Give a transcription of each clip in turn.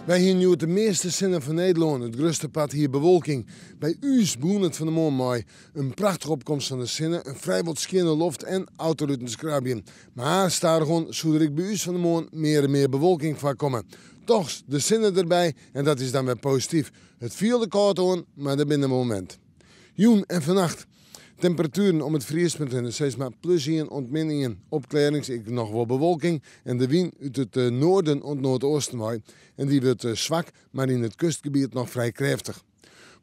Wy hiene hjoed de measte sinne fan Nederlân, it grutste part hie bewolking. By ús begûn it fan 'e moarn mei in prachtige opkomst fan de sinne, in frijwol skjinne loft en autoruten skrabjen. Mar stadichoan soe der ek by ús fan 'e moarn mear en mear bewolking foarkomme. Dochs de sinne derby en dat is dan wer posityf. It fielde kâld oan, mar dêr binne we oan wend. Jûn en fannacht temperatueren om it friespunt hinne, sis mar plus ien oant min ien. Opklearrings, ek noch wol bewolking en de wyn út it noarden oant noardeasten wei en dy wurdt swak, mar yn it kustgebiet noch frij krêftich.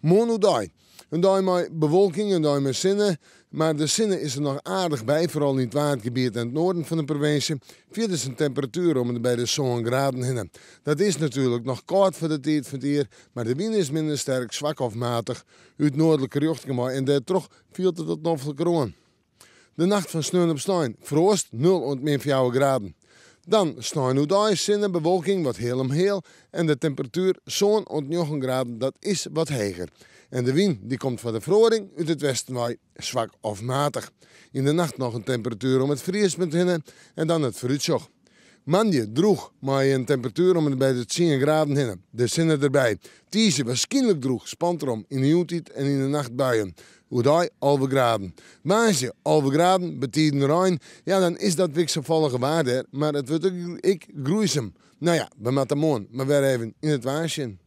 Moarn oerdei in dei mei bewolking, in dei mei sinne, mar de sinne is der noch aardich by, foaral yn it Waadgebiet en it noarden fan de provinsje. Fierders in temperatuer om en by de sân graden hinne. Dat is natuerlik noch kâld foar de tiid fan it jier, mar de wyn is minder sterk, swak of matich út noardlike rjochtingen wei en dêrtroch fielt it wat nofliker oan. De nacht fan sneon op snein, froast, nul oant min fjouwer graden. Dan snein oerdei sinne, bewolking, wat heal om heal en de temperatuer sân oant njoggen graden, dat is wat heger. En de wyn dy komt foar de feroaring út it westen wei, swak of matich. Yn de nacht noch in temperatuer om it friespunt hinne en dan it foarútsjoch. Moandei drûch mei in temperatuer om en by de tsien graden hinne. De sinne derby. Tiisdei wierskynlik drûch, spant derom yn de jûntiid en yn de nacht buien. Oerdei 11 graden. Woansdei 11 graden, betiden rein. Ja, dan is dat wikselfallige waar dêr, mar it wurdt ek groeisum. No ja, we moatte moarn mar wer even yn it waar sjen.